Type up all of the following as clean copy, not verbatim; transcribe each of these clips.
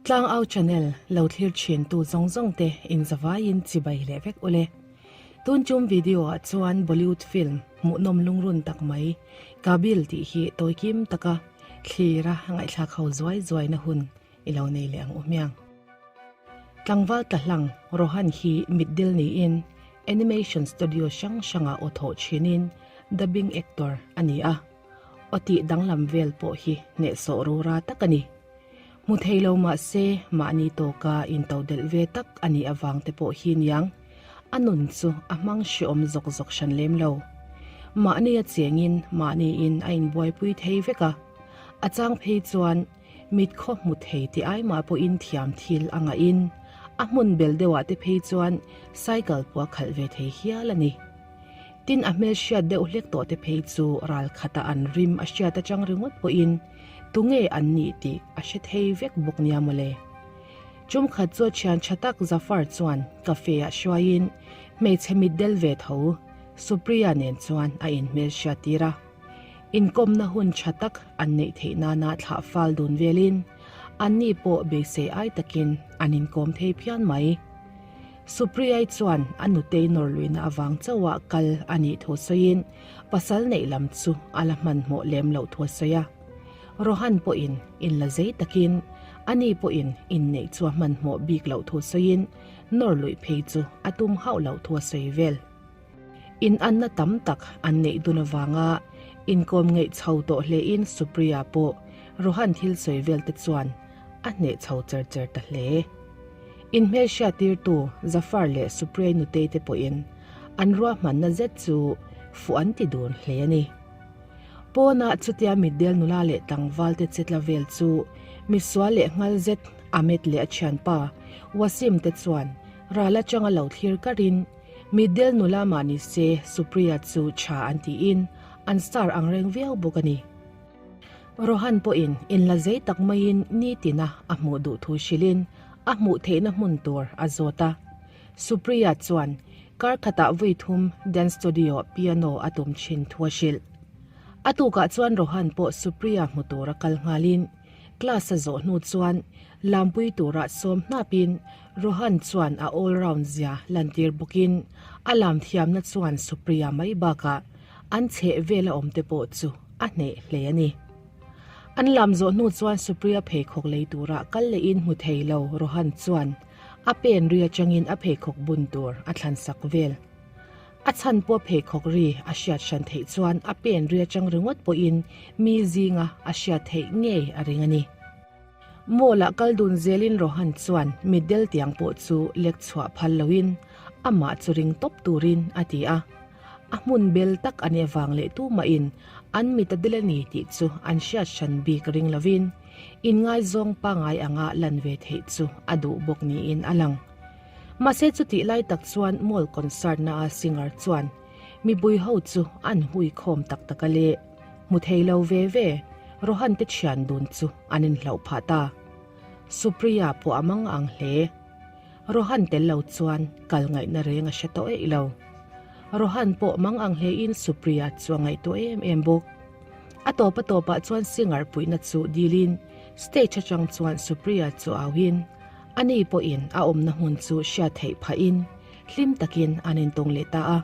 Tlangau channel lo thlir thin tu zawng zawng te in zavaiin chibai leh vek ule. Tun chum video ah chuan Bollywood film hmuhnawm lungrun tak mai Kabil tih hi tawikim taka thlira ngaihthlak ho zuai zuai na hun i lo nei leh ang u hmiang. Tlangval tlahlang Rohan hi mitdil niin animation studio hrang hrangah aw thawh thinin dubbing actor a ni a, aw tih danglam vel pawh hi hnehsawh rura tak a ni. Hmu thei lo mah se mahni tawka into delh ve tak a nih avang te pawh hi niang a nun chu a hmang hreawm zawk zawk hran lem lo. Mahni a chengin mahniin a inbuaipui thei vek a, a chang phei chuan Mit khaw hmu thei ti ai mah pawhin thiam thil a ngahin a hmun bel deuhah te phei chuan cycle pawh a khalh ve thei hial a ni. Tin a hmel hriat deuh hlek tawh te phei chu ral khata an rim a hriat atang ringawt pawhin tunge an nih tih a hre thei vek bawk nia mawle. Tum khat chu a thian tha tak Zafar chuan cafe ah hruaiin hmeichhe mitdel ve tho Supriya nen chuan a inhmel hriat tir a. Inkawmna hun tha tak an neih theih nana thlah fal dun velin anni pawh beisei ai takin an inkawm thei phian mai. Supriyai chuan a nutei nawr luihna avang chauhah kal a nih thu sawiin pasal neih lam chu a la hmanhmawh lem loh thu a sawi a. Rohan pawhin inla zei takin ani pawhin inneih chu a hmanhmawh bik loh thu sawiin nawr luih phei chu a tum hauh loh thu a sawi vel. Inanna tam tak an neih dun avanga inkawm ngeih chho tawh hlein Supriya pawh Rohan thil sawi vel te chuan a hneh chho cher cher ta hle. Inhmelhriat tirtu Zafar leh Supriya nutei te pawhin an ruahmanna zet chu fuh an ti dun hle a ni. Pawnah chutia mitdel nula leh tlangval te chetla vel chu misual leh nghal zet Ahmed leh a thianpa Wasim te chuan ral atanga lo thlir karin Mitdel nula mah ni se Supriya chu tha an tiin an star ang reng viau bawk a ni. Rohan pawhin inla zei tak maiin nitina a hmuh duh thu hrilhin a hmuh theihna hmun tur a zawt a. Supriya chuan kar khatah vui thum dance studio piano a tum thin thu a hrilh. A tukah chuan Rohan pawh Supriya hmu tura kal nghalin Class a zawh hnu chuan lampui tura sawm hnapin Rohan chuan a all round zia lantir bawkin a lam thiamna chuan Supriya mai bakah an chheh vela awm te pawh chu a hneh hle a ni. An lam zawh hnu chuan Supriya pheikhawk lei tura kal lehin hmu thei lo Rohan chuan a pen ri atangin a pheikhawk bun tur a thlansak vel. A chhan pawh pheikhawk ri a hriat hran theih chuan a pen ri atang ringawt pawhin mi zinga a hriat theih ngei a ring a ni. Mall-ah kal dun zelin Rohan chuan mitdel tiang pawh chu lek chhuah phal loin amah chu ring tawp turin a ti a. A hmun bel tak a nih avang leh tumahin an mit a del a ni tih chu an hriat hran bik ring lovin inngaizawng pangngai anga lan ve theih chu a duh bawk niin a lang. Mahse chutih lai tak chuan mall concert na a singer chuan mipui ho chu an hui khawm tak tak a le. Hmu thei lo ve ve Rohan te thian dun chu an inhlauh phah ta. Supriya pawh a mang ang hle. Rohan tel lo chuan kal ngaihna reng a hre tawh eih lo. Rohan pawh mang ang hlein Supriya chu a ngaihtuah em em bawk. A tawp a tawpah chuan singer puihna chu dilin stage atang chuan Supriya chu auhin Ani pawhin a awmna hmun chu hriat theih phahin hlim takin an intawng leh ta a,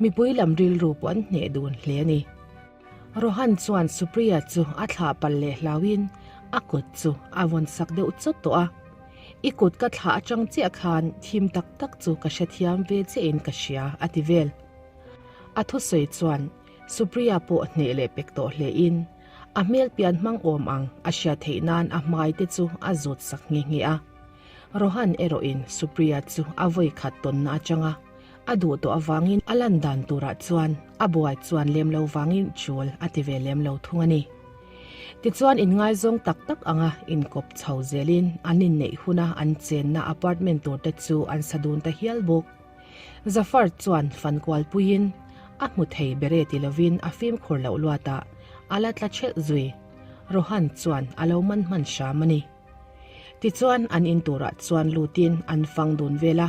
mipui lam rilru pawh an hneh dun hle a ni. Rohan chuan Supriya chu a thlah palh leh hlauhin a kut chu a vawn sak deuh chawt tawh a, I kut ka thlah atang chiah khan thim tak tak chu ka hrethiam ve chiahin ka hria a ti vel. A thusawi chuan Supriya pawh hneh leh pek tawh hlein A hmel pian hmang awm ang a hriat theih nan a hmai te chu a zawt sak nghe nghe a. Rohan erawhin Supriya chu a vawi khat tawnna atanga a duh tawh avangin a lan dan turah chuan a buai chuan lem lo vangin chul a ti ve lem lo thung a ni. Tichuan inngaizawng tak tak anga inkawp chho zelin an inneih huna an chenna apartment tur te chu an sa dun ta hial bawk. Zafar chuan fan kual puiin a hmu thei ber e ti lovin a fimkhur loh luatah a la tla ṭhelh zui. Rohan chuan a lo man hman hram a ni. Tichuan an in turah chuan lutin an fang dun vel a.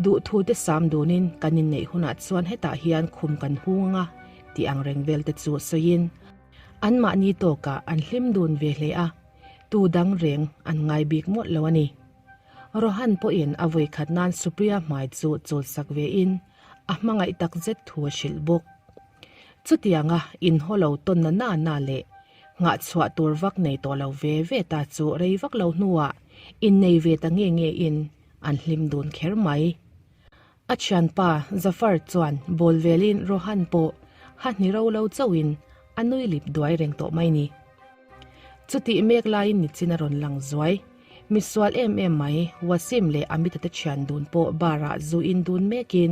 Duhthu te sam dunin kan inneih hunah chuan hetah hian khum kan hung anga tih ang reng vel te chu sawiin anmahni tawkah an hlim dun ve hle a. Tu dang reng an ngai bik mawlh lo a ni. Rohan pawhin a vawikhat nan Supriya hmai chu chawlsak ve in a hmangaih tak zet thu a hrilh bawk. Chutianga inhaw lo tawn na na na leh nghah chhuah tur vak nei tawh lo ve ve ta chu rei vak lo hnuah innei ve ta nge nge in an hlim dun kher mai. A thianpa Zafar chuan bawl velin Rohan pawh ha hni ro lo chauhin a nui lip duai reng tawh mai ni. Chutih mek laiin nichin a rawn lang zuai. Misual em em mai, Wasim leh Amita te thian dun pawh bar ah zu in dun mekin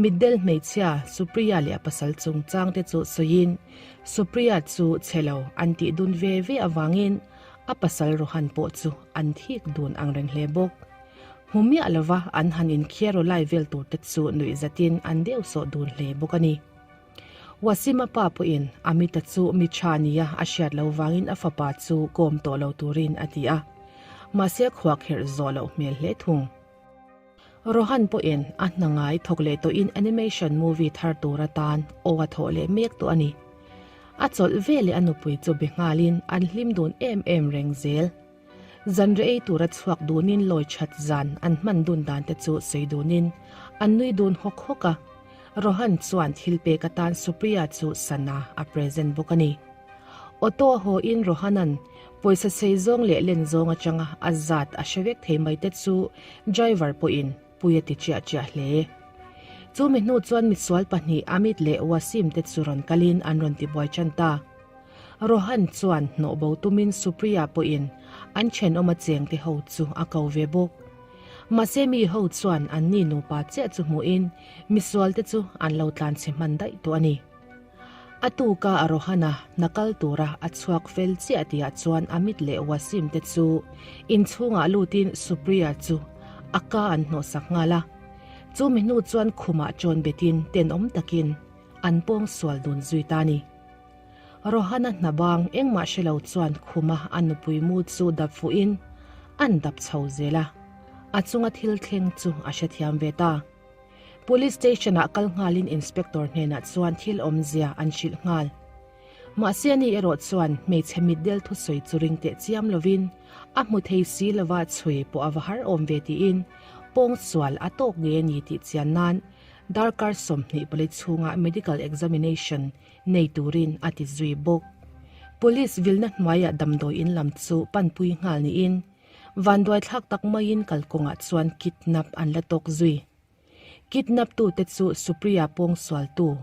mitdel hmeichhia Supriya leh a pasal chungchang te chu sawiin Supriya chu chhe lo an tih dun ve ve avangin a pasal Rohan pawh chu an thik dun ang reng hle bawk. Hmu miah lova an han inkhiar aw lai vel tur te chu nuih zatin an deuh sawh dun hle bawk a ni. Wasima pa pawhin Amita chu mi tha nia a hriat lo vangin a fapa chu kawm tawh lo turin a ti a, mahse khuahkherh zawh loh hmel hle thung. Rohan pawhin a hna ngai thawk leh tawhin animation movie thar tur atan aw a thawh leh mek tawh a ni. A chawlh ve leh a nupui chu be nghalin an hlim dun em em reng zel. Zanre ei tura chhuak dunin lawi that zan an hman dun dan te chu sawi dunin an nui dun hawk hawk a. Rohan chuan thil pek atan Supriya chu sana a present bawk a ni. Auto a haw in Rohanan pawisa sei zawng leh len zawng atanga a zat a hre vek thei mai te chu driver pawhin pui a ti chiah chiah hle. Chu mi hnu chuan misual pahnih Amit leh Wasim te chu rawn kalin an rawn tibuai tan ta. Rohan chuan hnawh bo tumin Supriya pawhin an thenawm a chengte ho chu a ko ve bawk. Mahse mi ho chuan anni nupa chiah chu hmuhin misual te chu an lo tlan chhe hman daih tawh a ni. A tuka a Rohana hna kal tura a chhuak fel chiah tihah chuan Amit leh Wasim te chu inchhungah lutin Supriya chu a ka an hnawhsak nghal a. Chu mi hnu chuan khumah chawn betin tenawm takin an pawng sual dun zui ta a ni. Rohana hna bang engmah hre lo chuan khuma a nupui mu chu dap fuhin an dap chho zel a, a chunga thil thleng chu a hrethiam ve ta. Police station ah kal nghalin inspector hnenah chuan thil awmzia an hrilh nghal. Mahse ani erawh chuan hmeichhe mitdel thusawi chu ring teh chiam lovin a hmu thei si lova chhui pawh a va har awm ve tiin pawngsual a tawk ngei a ni tih chian nan darkar 20 pali chhunga medical examination nei turin a ti zui bawk. Police vilna hnuaiah damdawi in lam chu panpui nghal niin Vanduai thlak tak maiin kalkawngah chuan kidnap an la tawk zui. Kidnap tute chu Supriya pawngsualtu,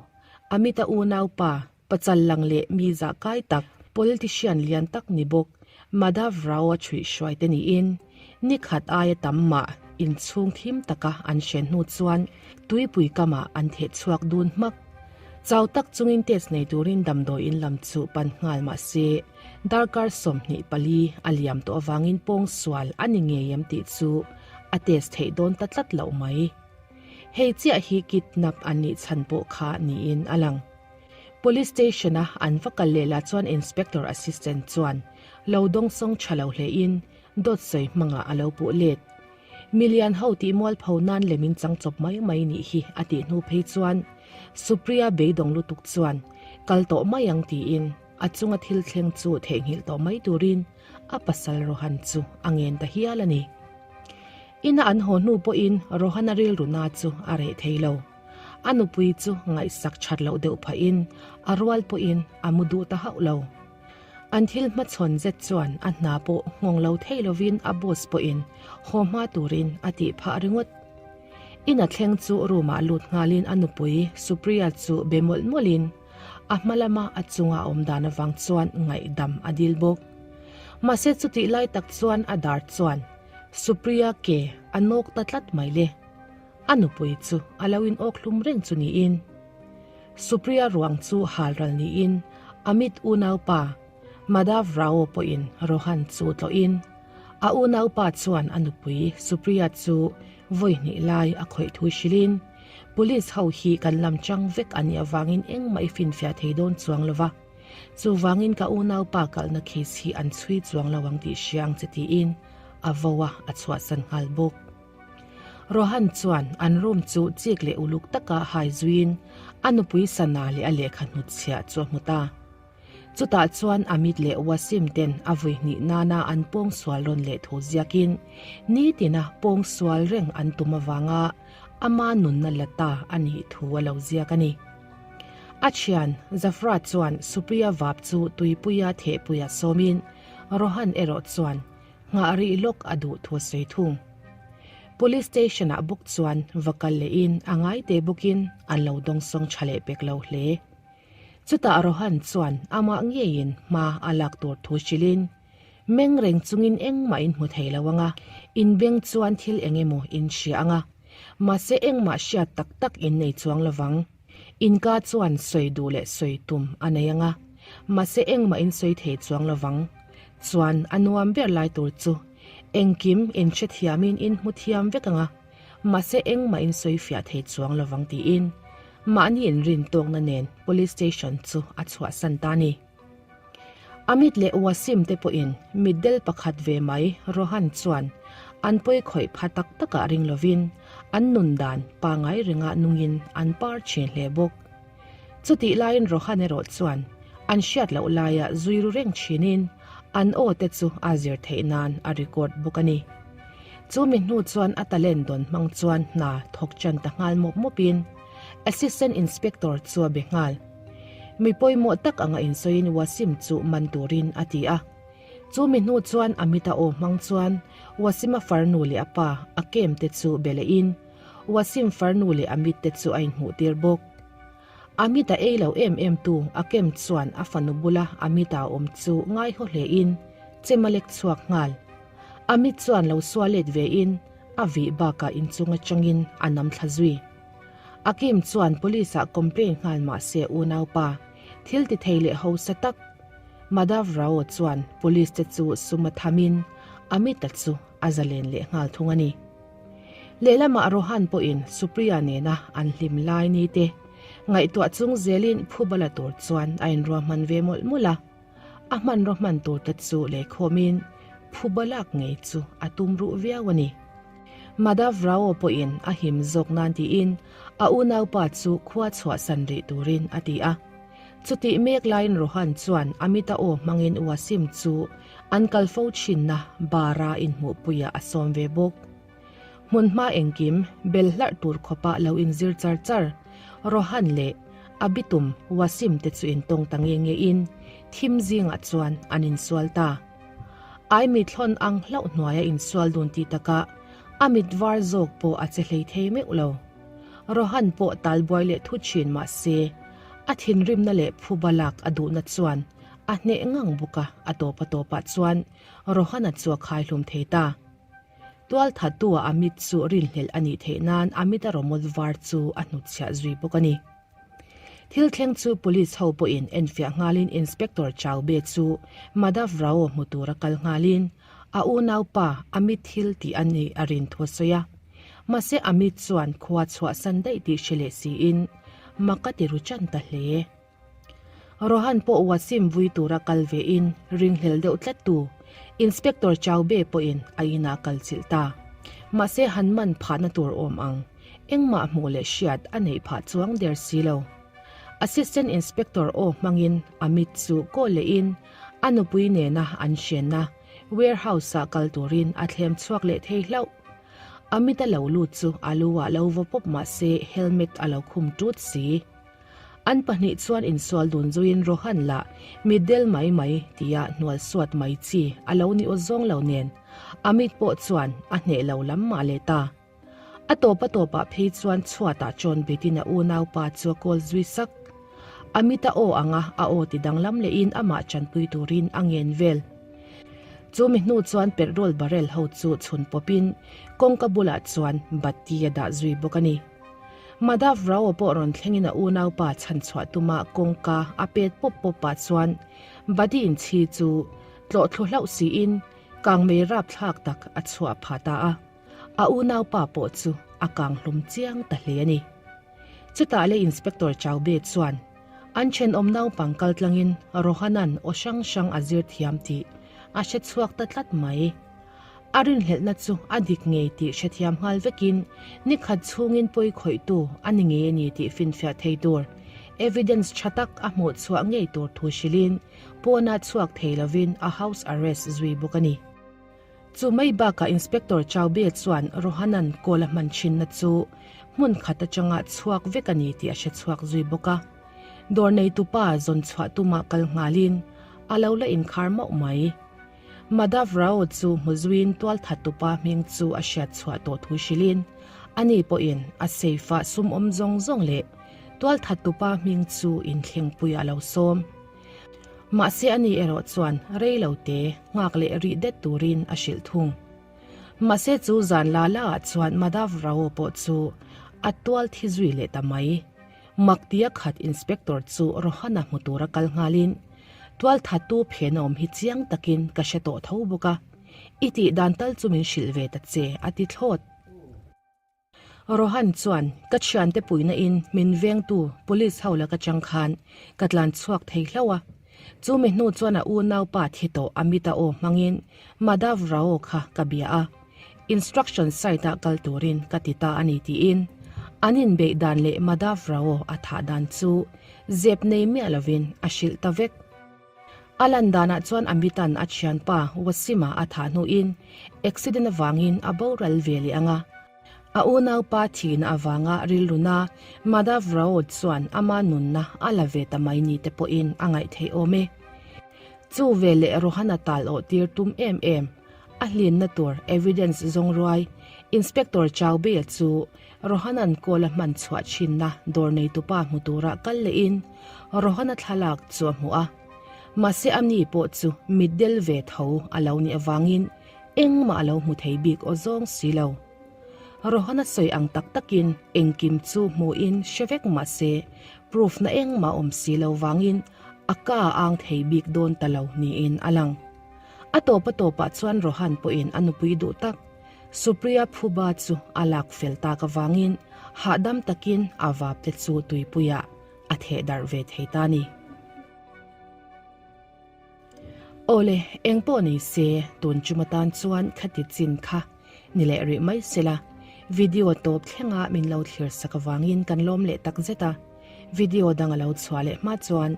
Amita unaupa, pachal lang leh mi zah kai tak, politician lian tak ni bawk Madhav Rao-a chhuihhruai te niin, ni khat aia tam mah inchhung thim taka an hren hnu chuan tuipui kamah an theh chhuak dun hmak. Chau tak chungin test nei turin damdawi in lam chu pan nghal mah se, Darkar 24 a liam tawh avangin pawngsual a ni ngei em tih chu a test theih dawn ta tlat loh mai. Hei chiah hi kidnap an nih chhan pawh kha niin a lang. Police station-a an va kal leh lah chuan inspector assistant chuan lo dawngsawng tha lo hlein dawt sawi hmangah a lo puh let. Milian ho tih mualpho nan lem in chang chawp mai mai nih hi a tih hnu phei chuan Supriya beidawng lutuk chuan kal tawh mai ang tiin A chunga thil thleng chu theihnghilh tawh mai turin a pasal Rohan chu a ngen ta hial a ni. Ina an haw hnu pawhin Rohana rilru na chu a reh thei lo. A nupui chu ngaihsak that loh deuh phahin a rual pawhin a mu duh ta hauh lo. An thil hmachhawn zet chuan a hna pawh nghawng lo thei lovin a boss pawhin haw hma turin a tih phah ringawt. Ina thleng chu room ah lut nghalin a nupui Supriya chu be mawlh mawlhin A hma lama a chunga a awm dan avang chuan ngaihdam a dil bawk. Mahse chutih lai tak chuan a dar chuan Supriya ke a nawk ta tlat mai le. A nupui chu a lo in awk hlum reng chu niin. Supriya ruang chu hal ral niin Amit unaupa Madhav Rao pawhin Rohan chu tlawhin a unaupa chuan a nupui Supriya chu vawi hnih lai a khawih thu hrilhin Police ho hi kan lam chang vek a nih avangin engmah i finfiah thei dawn chuang lo va, chuvangin ka unaupa kalhna case hi an chhui chuang lo ang tih hria ang che tiin a vo a, a chhuahsan nghal bawk. Rohan chuan an room chu chik leh uluk taka hai zuiin a nupui sana leh a lehkha hnutchhiah chu a hmu ta. Chutah chuan Amit leh Wasim ten a vui hnih nana an pawngsual rawn leh thu ziakin nitina pawngsual reng an tum avanga ama nunna la ta a nih thu a lo ziak a ni. A thian Zafra chuan Supriya vap chu tuipuia thehpuia sawmin Rohan erawh chuan nghah rih lawk a duh thu a sawi thung. Police station ah bawk chuan va kal lehin a ngai te bawkin an lo dawngsawng tha leh pek lo hle. Chutah Rohan chuan amah ngeiin hma a lak tur thu hrilhin, Meng reng chungin engmah in hmu thei lo anga, in beng chuan thil eng emaw in hria anga, mahse engmah hriat tak tak in nei chuang lovang. Inka chuan sawi duh leh sawi tum a nei anga, mahse engmah in sawi thei chuang lovang. Chuan a nuam ber lai tur chu engkim in hrethiamin in hmu thiam vek anga, mahse engmah in sawi fiah thei chuang lovang tiin mahni inrin tawkna nen police station chu a chhuahsan ta a ni. Amit leh Wasim te pawhin mitdel pakhat ve mai Rohan chuan an pawi khawih pha tak takah ring lovin an nun dan pangai ringah nungin an par thin hle bawk. Chutih laiin Rohan erawh chuan an hriat loh laia zui ru reng thinin an aw te chu a zir theih nan a record bawk a ni. Chu mi hnu chuan a talent dawn hmang chuan hna thawk chan ta nghal mawp mawpin Assistant Inspector chu a be nghal. Mi pawimawh tak anga insawiin Wasim chu man turin a ti a. Chu mi hnu chuan Amit-a aw hmang chuan Wasim-a farnu leh a pa a kem te chu be lehin Wasim farnu leh Amit te chu a inhmuh tir bawk. Amit a ei lo em em tu a kem chuan a fanu bula Amit-a awm chu ngaihaw hle in chem a lek chhuak nghal. Amit chuan lo sual let ve in a vih bakah inchung atangin a nam thla zui. Akim chuan police ah complaint nghal mah se unaupa thil ti thei leh hausa tak Madhav Rao chuan police te chu sum a tham in Amit-a chu a zalen leh nghal thung a ni. Lehlamah Rohan pawhin Supriya nena an hlim lai ni te ngaihtuah chung zelin phuba la tur chuan a inruahman ve mawlh mawlh a. A hmanraw hman tur te chu leikhawmin phuba lak ngei chu a tum ruh viau a ni. Madhav Rao pawhin a him zawk nan tiin a unaupa chu khua chhuahsan rih turin a ti a. Chutih mek laiin Rohan chuan Amita aw hmangin Wasim chu an kal fo thinna bar-a inhmuhpuiah a sawm ve bawk. Hmunhma engkim bel hlarh tur khawpa lo inzir char char Rohan leh a bitum Wasim te chu intawng ta nge ngein thim zingah chuan an insual ta. Ai mit hlawn ang hlauh hnuaia insual dun tih takah a mit var zawk pawh a che hlei thei meuh lo. Rohan pawh talbuai leh thu thin mah se, a thinrimna leh phuba lak a duhna chuan a hneh ngang bawk a, a tawp a tawpah chuan Rohan-a chu a khaihlum thei ta. Tualthattu-ah Amit chu rinhlelh a nih theih nan Amit-a rawmawt var chu a hnutchhiah zui bawk a ni. Thil thleng chu police ho pawhin enfiah nghalin Inspector Chaube chu Madhav Rao hmu tura kal nghalin a unaupa Amit thil tih a nih a rin thu a sawi a. Mahse Amit chuan khua chhuahsan daih tih hre leh siin mak a ti ru chan ta hle. Rohan pawh Wasim vui tura kal vein ringhlel deuh tlat tu Inspector Chaube pawhin a inah kal chilh ta. Mahse han man phahna tur awm ang engmah hmuh leh hriat a neih phah chuang der si lo. Assistant Inspector aw hmangin Amit chu call lehin a nupui nena an hrenna warehouse-ah kal turin a thlem chhuak leh thei hlauh. Amit a lo lut chu a lu ah lo vaw pawp mahse helmet a lo khum tut si. An pahnih chuan insual dun zuiin Rohan lah mitdel mai mai tia hnual suat mai chi a lo ni aw zawng lo nen Amit pawh chuan a hneh lo lam mah leh ta. A tawp a tawpah phei chuan chhuatah chawn betin a unaupa chu a kawl zui sak. Amit a aw anga a aw ti danglam lehin amah chanpui turin a ngen vel. Chu mi hnu chuan petrol barrel ho chu chhun pawpin kawngka bulah chuan batti a dah zui bawk a ni. Madhav Rao pawh rawn thlengin a unaupa chhanchhuah tuma kawngka a pet pawp pawp pah chuan badi inchhi chu tlawh thlu hlauh siin kangmei rapthlak tak a chhuah phah ta a. A unaupa pawh chu a kang hlum chiang ta hle a ni. Chutah le Inspector Chaube chuan an thenawm naupang kal tlangin Rohanan aw hrang hrang a zir thiam tih a hre chhuak ta tlat mai. A rinhlelhna chu a dik ngei tih hrethiam nghal vekin nikhat chhungin pawi khawihtu a ni ngei a ni tih finfiah thei tur. evidence tha tak a hmuh chhuah ngei tur thu hrilhin pawnah chhuak thei lovin a house arrest zui bawk a ni. Chu mai bakah Inspector Chaube chuan Rohanan call a hman thinna chu hmun khat atanga chhuak vek a ni tih a hre chhuak zui bawk a. Dawr neitupa zawn chhuah tumah kal nghalin a lo la inkhar mauh mai. Madhav Rao chu hmu zuiin tualthattupa hming chu a hriat chhuah tawh thu hrilhin ani pawhin a safe-ah sum awm zawng zawng leh tualthattupa hming chu inthlengpui a lo sawm. Mahse ani erawh chuan rei lo te nghak leh rih det turin a hrilh thung. Mahse chu zan la la ah chuan Madhav Rao pawh chu a tual thi zui leh ta mai. Maktia khat Inspector chu Rohana hmu tura kal nghalin, Tualthattu phen a awm hi chiang takin ka hre tawh tho bawk a, i tih dan tal chu min hrilh ve ta che a ti thlawt. Rohan chuan, Ka thiante puihna in min vengtu police ho laka chang khan ka tlan chhuak thei hlauh a. Chu mi hnu chuan a unaupa thi tawh Amita aw hmangin Madhav Rao kha ka bia a, instruction site ah kal turin ka ti ta a ni tiin an inbeih dan leh Madhav Rao a thah dan chu zep nei miah lovin a hrilh ta vek. A lan danah chuan Amitan a thianpa Wasima a thah hnuin accident avangin a boral ve leh ang a. A unaupa thihna avanga rilruna Madhav Rao chuan ama nunna a la ve ta mai ni te pawhin a ngaih theih awm e. Chu veleh Rohana tal awh tir tum em em a hlinna tur evidence zawng ruai Inspector Chaubey-a chu Rohanan kawl a hman chhuah thinna dawr neitupa hmu tura kal lehin Rohana thlalak chu a hmu a. Mahse a ni pawh chu mitdel ve tho a lo nih avangin engmah a lo hmu thei bik aw zawng si lo. Rohana sawi ang tak takin engkim chu hmuhin hre vek mahse proof na engmah awm si lo vangin a ka a ang thei bik dawn ta lo niin a lang. A tawp a tawpah chuan Rohan pawhin a nupui duh tak Supriya phuba chu a lak fel tak avangin hahdam takin a vap te chu tuipuiah a theh darh ve thei ta ni. Awle, eng pawh nei se, tun chum atan chuan khati chin kha ni leh rih mai sela, video tawp thlenga min lo thlir sak avangin kan lawm leh tak zet a, video dang a lo chhuah leh hma chuan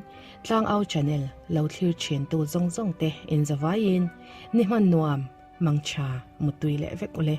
Tlangau channel lo thlir thintu zawng zawng te inzavaiin ni hman nuam mangtha mutui leh vek ule.